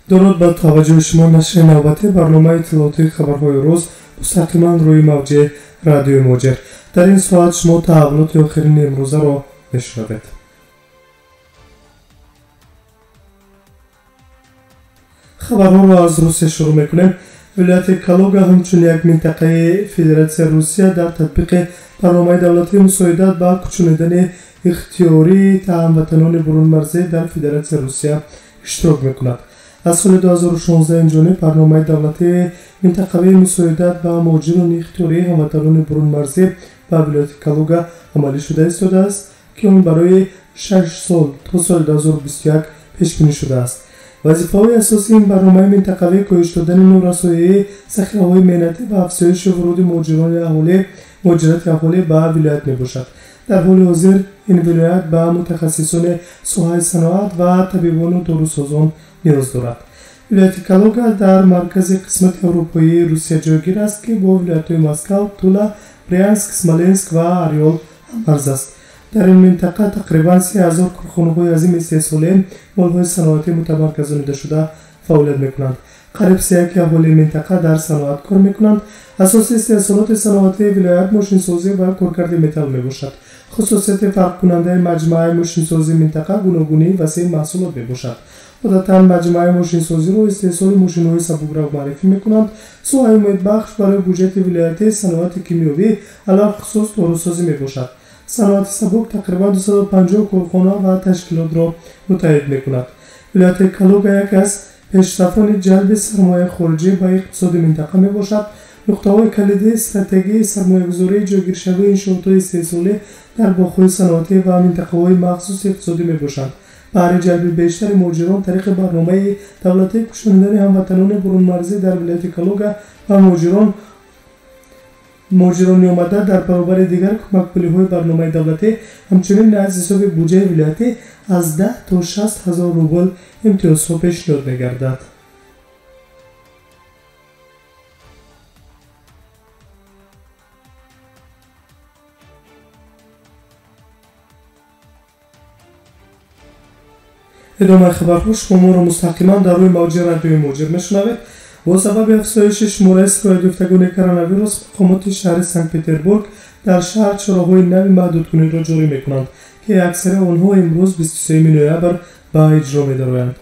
Дуруд ба таваҷҷӯҳи шумо нашри навбатии барномаи иттилоотии хабарҳои рӯз мустақиман рӯи мавҷи радиои Муҳоҷир. Дар ин соат шумо таҳаввулоти охирини имрӯзаро мешунавед. Хабарҳоро аз Русия шурӯъ мекунем. Вилояти Калуга ҳамчун як минтақаи Федератсияи Русия дар татбиқи барномаи давлатии мусоидат ба кӯчонидани ихтиёрии ҳамватанони бурунмарзӣ дар Федератсияи Русия иштирок мекунад. Аз соли 2016 инҷониб барномаи давлатии минтақавии мусоидат ба муҳоҷирони ихтиёрии ҳамватанони бурунмарзӣ ба вилояти Калуга амалӣ шуда истодааст, ки он барои 6 сол то соли 2021 пешбинӣ шудааст. Вазифаҳои асосии ин барномаи минтақавӣ коҳиш додани норасоии захираҳои меҳнатӣ ва афзоиши вуруди муҳоҷирати аҳолӣ ба вилоят мебошад. Дар ҳоли ҳозир ин вилоят ба мутахассисони соҳаи саноат ва табибону дорусозон ниёз дорад. Вилояти Калуга дар маркази қисмати аврупоии Русия ҷойгир аст, ки бо вилоятҳои Москав, Тула, Брянск, Смоленск ва Орёл ҳаммарз аст. Дар ин минтақа тақрибан 3000 корхонаҳои азими истеҳсолӣ молҳои саноатӣ мутамарказонидашуда фаъолият мекунанд. Қариб сеяки аҳолии минтақа дар саноат кор мекунанд. Асоси истеҳсолоти саноатии вилоят мошинсозӣ ва коркарди металл мебошад. Хусусияти фарқкунандаи маҷмӯаи мошинсозии минтақа гуногунии васеи маҳсулот мебошад. Одатан маҷмӯаи мошинсозиро истеҳсоли мошинҳои сабукрав муаррифӣ мекунанд. Соҳаи умедбахш барои буҷети вилоятӣ саноати кимиёвӣ, алалхусус дорусозӣ мебошад. Саноати сабук тақрибан 250 корхона ва ташкилотро муттаҳид мекунад. Вилояти Калуга яке аз пешсафони ҷалби сармояи хориҷӣ ба иқтисоди минтақа мебошад. Нуқтаҳои калидии стратегияи сармоягузории ҷойгиршавии иншоотҳои истеҳсолӣ дар боғҳои саноатӣ ва минтақаҳои махсуси иқтисодӣ мебошанд. Баҳри ҷалби бештари муҳоҷирон тариқи барномаи давлатии кӯчонидани ҳамватанони бурунмарзӣ дар вилояти Калуга ва муҳоҷирони омада дар баробари дигар кӯмакпулиҳои барномаи давлатӣ, ҳамчунин аз ҳисоби буҷаи вилоятӣ аз 10 то 60 ҳазор рубл имтиёзҳо пешниҳод мегардад. Идомаи хабарҳо шумо моро мустақиман дар рӯи мавҷи радиои Муҳоҷир мешунавед. Бо сабаби афзоиши шумораи сироятёфтагони коронавирус, мақомоти шаҳри Санкт-Петербург дар шаҳр чораҳои нави маҳдудкуниро ҷорӣ мекунанд, ки аксари онҳо имрӯз 23 ноябр ба иҷро медароянд.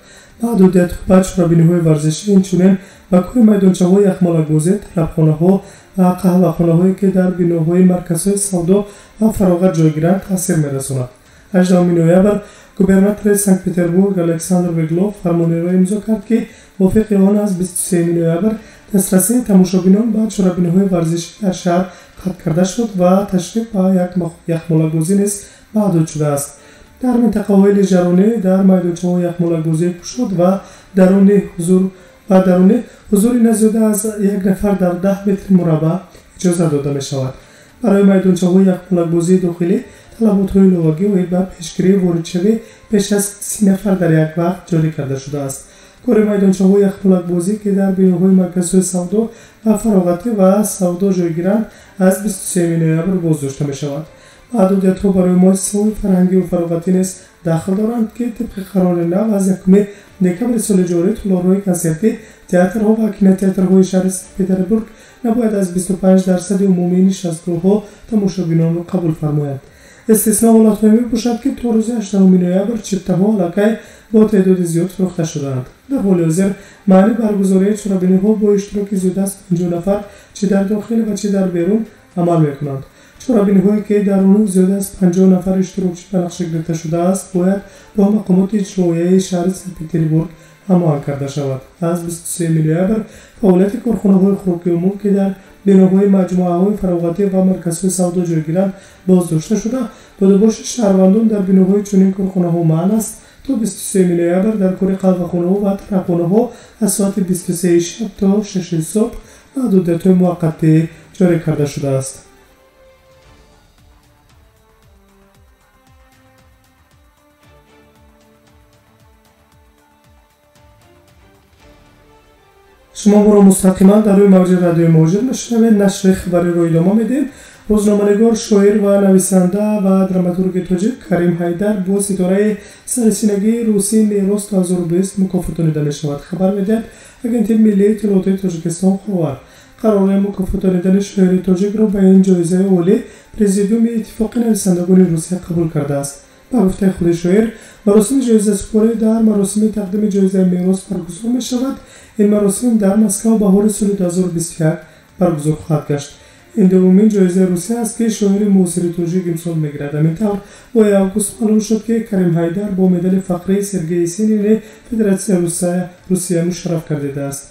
Маҳдудиятҳо ба чорабиниҳои варзишӣ, инчунин ба кори майдончаҳои яхмолакбозӣ, тарабхонаҳо ва қаҳвахонаҳое, ки дар биноҳои марказҳои савдо ва фароғат ҷойгиранд, таъсир мерасонад. 18 ноябр губернатори Санкт-Петербург Александр Беглов фармонеро имзо кард, ки мувофиқи он аз 23 ноябр дастрасии тамошобинон ба чорабиниҳои варзишӣ дар шаҳр қатъ карда шуд ва ташриф ба яхмолакбозӣ низ маҳдуд шудааст. Дар минтақаҳои лижаронӣ, дар майдончаҳои яхмолакбозии кушод ва даруни ҳузури на зиёда аз як нафар дар 10 метри мураббаъ иҷоза дода мешавад. Барои майдончаҳои яхмолакбозии дохилӣ талаботҳои иловагӣ оид ба пешгирии воридшавӣ беш аз 30 нафар дар як вақт ҷорӣ карда шудааст. Кори майдончаҳои яхмолакбозӣ, ки дар биноҳои марказҳои савдо ва фароғатӣ ва савдо ҷойгиранд, аз 23 ноябр боздошта мешавад. Маҳдудиятҳо барои муассисаҳои фарҳангиву фароғатӣ низ дахл доранд, ки тибқи қарори нав аз 1 декабри соли ҷорӣ толорҳои консертӣ, театрҳо ва кинотеатрҳои шаҳри Санкт-Петербург набояд аз 25% умумии нишастгоҳҳо тамошобинонро қабул фармоянд. Истисно ҳолатҳое мебошад, ки то рӯзи 8 ноябр чиптаҳо аллакай бо теъдоди зиёд фурӯхта шудаанд. Дар ҳоли ҳозир маъни баргузории чорабиниҳо бо иштироки зиёда аз 50 нафар чӣ дар дохил ва чӣ дар берун амал мекунанд. Чорабиниҳое, ки дар онҳо зиёда аз 50 нафар иштирокчӣ ба нақша гирифта шудааст, бояд бо мақомоти иҷроияи шаҳри Санкт-Петербург ҳамоҳанг карда шавад. Аз 23 ноябр фаъолияти корхонаҳои хӯроки умум, ки дар биноҳои маҷмӯаҳои фароғатӣ ва марказҳои савдо ҷойгиранд, боздошта шуда, будубоши шаҳрвандон дар биноҳои чунин корхонаҳо манъ аст. То 23 ноябр дар кори қаҳвахонаҳо ва тарабхонаҳо аз соати 23 шаб то 6 субҳ маҳдудиятҳои муваққатӣ ҷорӣ карда шудааст. Шумо моро мустақиман дар рӯи мавҷи радиои Муҳоҷир мешунавед. Нашри хабариро идома медиҳем. Рӯзноманигор, шоир ва нависанда ва драматурги тоҷик Карим Ҳайдар бо ситораи сарсинагии русии Мерос 2020 мукофотонида мешавад. Хабар медиҳад Агентии миллии иттилоотии Тоҷикистон Ховар. Қарори мукофотонидани шоири тоҷикро ба ин ҷоизаи олӣ Президиуми Иттифоқи нависандагони Русия қабул кардааст. Ба гуфтаи худи шоир, маросими ҷоизасупорӣ дар маросими тақдими ҷоизаи Мерос баргузор мешавад. Ин маросим дар Москав баҳори соли 2021 баргузор хоҳад гашт. Ин дуввумин ҷоизаи Русия аст, ки шоири муосири тоҷик имсол мегирад. Ҳамин тавр, моҳи август маълум шуд, ки Карим Ҳайдар бо медали фахрии Сергей Есенини Федератсияи Русия мушарраф гардидааст.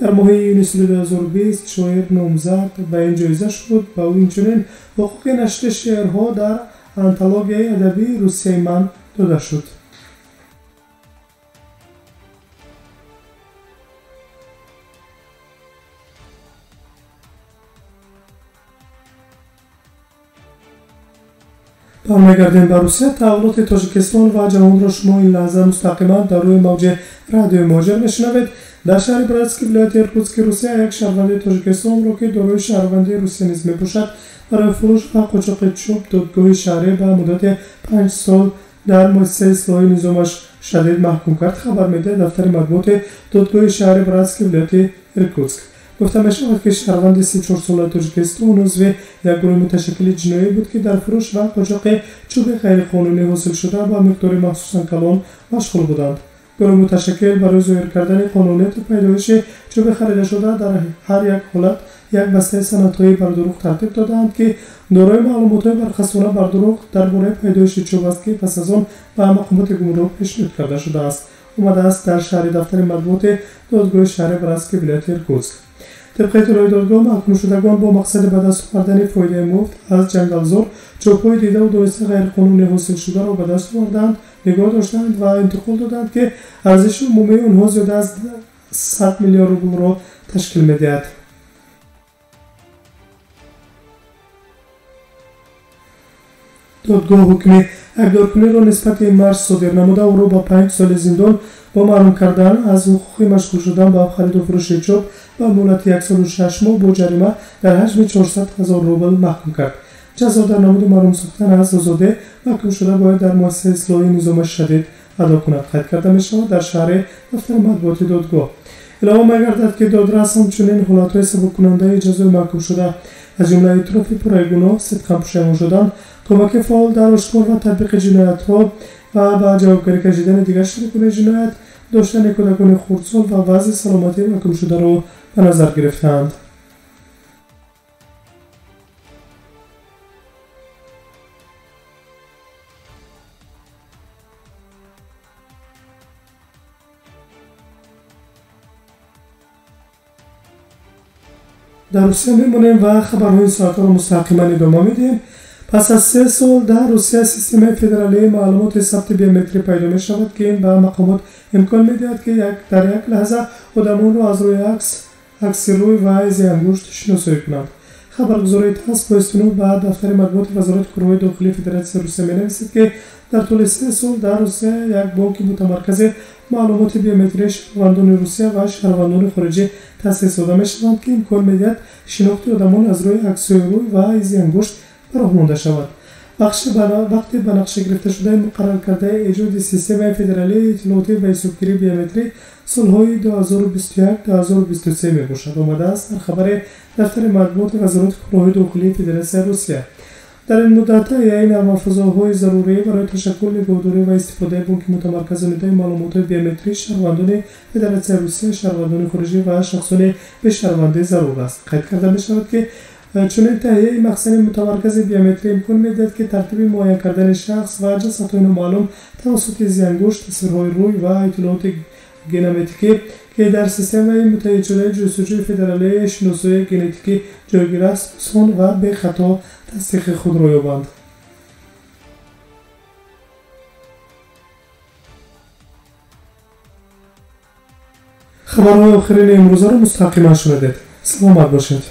Дар моҳи июни соли 2020 шоир номзад ба ин ҷоиза шуд. Ба ӯ инчунин ҳуқуқи нашри шеърҳо дар антологияи адабии Русияи ман дода шуд. Бармегардем ба Русия. Таҳаввулоти Тоҷикистон ва ҷаҳонро шумо ин лаҳза мустақиман дар рӯи мавҷи радиои Муҳоҷир мешунавед. Дар шаҳри Братски вилояти Иркутски Русия як шаҳрванди Тоҷикистонро, ки дорои шаҳрвандии Русия низ мебошад, барои фурӯш ва қочоқи чӯб додгоҳи шаҳрӣ ба муддати 5 сол дар муассисаи ислоҳии низомаш шадид маҳкум кард. Хабар медиҳад дафтари матбуоти додгоҳи шаҳри Братски вилояти Иркутск. Гуфта мешавад, ки шаҳрванди 34-солаи Тоҷикистон узви як гурӯҳи муташаккили ҷиноӣ буд, ки дар фурӯш ва қочоқи чӯби ғайриқонунӣ ҳосилшуда ба миқдори махсусан калон машғул буданд. Гурӯҳи муташаккил барои зоҳир кардани қонунияти пайдоиши чӯби харидашуда дар ҳар як ҳолат як бастаи санадҳои бардурӯғ тартиб додаанд, ки дорои маълумотҳои бархасона бардурӯғ дар бораи пайдоиши чӯб аст, ки пас аз он ба мақомоти гумрук пешниҳод карда шудааст. Омадааст дар шаҳри дафтари матбуоти додгоҳи шаҳри Братски вилояти Иркутск. Тибқи иттилои додгоҳ, маҳкумшудагон бо мақсади ба даст овардани фоидаи муфт аз ҷангалзор чӯбҳои дидаву дониста ғайриқонунӣ ҳосилшударо ба даст овардаанд, нигоҳ доштаанд ва интиқол додаанд, ки арзиши умумии онҳо зиёда аз 100 миллион рублро ташкил медиҳад. Додгоҳ ҳукми айбдоркуниро нисбати ин мард содир намуда, ӯро ба 5 соли зиндон бо маҳрум кардан аз ҳуқуқи машғул шудан ба хариду фурӯши чӯб ба муҳлати 1 солу 6 моҳ бо ҷарима дар ҳаҷми 400 000 рубл маҳкум кард. Ҷазо дар намуди маҳрум сохтан аз озодӣ маҳкумшуда бояд дар муассисаи ислоҳии низоми шадид адо кунад. Қайд карда мешавад дар шаҳри дафтари матбуоти додгоҳ. Илова мегардад, ки додрас ҳамчунин ҳолатҳои сабуккунандаи ҷазои маҳкумшуда, аз ҷумла эътирофи пурраи гуноҳ, сидқан пушаймон шудан, кӯмаки фаъол дар ошкор ва татбиқи ҷиноятҳо ва ба ҷавобгарӣ кашидани дигар шарикони ҷиноят, доштани кӯдакони хурдсол ва вазъи саломатии маҳкумшударо ба назар гирифтаанд. Дар Русия мемонем ва хабарҳои соатҳоро мустақиман идома медиҳем. Пас аз 3 сол дар Русия системаи федералии маълумоти сабти биометрӣ пайдо мешавад, ки ин ба мақомот имкон медиҳад, ки дар як лаҳза одамонро аз рӯи акс, акси рӯй ва изи ангушт шиносоӣ кунанд. Хабаргузории ТАСС бо истинод ба дафтари матбуоти Вазорати корҳои дохилии Федератсияи Русия менависад, ки дар тӯли 3 сол дар Русия як бонки мутамаркази маълумоти биометрии шаҳрвандони Русия ва шаҳрвандони хориҷӣ таъсис дода мешаванд, ки имкон медиҳад шинохти одамон аз рӯи аксҳои рӯй ва изи ангушт ба роҳ монда шавад. Вақти ба нақша гирифташудаи муқаррар кардаи эҷоди системаи федералии иттилоотӣ ва ҳисобгирии биометрӣ солҳои 2021-2023 мебошад. Омадааст дар хабари дафтари матбуоти Вазорати корҳои дохилии Федератсияи Русия. Дар ин муддат таҳияи нармафзорҳои зарурӣ барои ташаккул, нигоҳдорӣ ва истифодаи бонки мутамарказонидаи маълумотҳои биометрии шаҳрвандони Федератсияи Русия, шаҳрвандони хориҷӣ ва шахсони бешаҳрвандӣ зарур аст. Қайд карда мешавад, ки чунин таҳияи махзани мутамаркази биометрӣ имкон медиҳад, ки тартиби муайян кардани шахс ва ҷасадҳои номаълум тавассути изи ангушт, тасвирҳои рӯй ва иттилооти генометикӣ, ки дар системаи муттаҳидшудаи ҷустуҷӯи федералии шиносоии генетикӣ ҷойгир аст, осон ва бехато тасдиқи худро ёбанд. Хабарҳои охирини имрӯзаро мустақиман шунидед. Саломат бошед.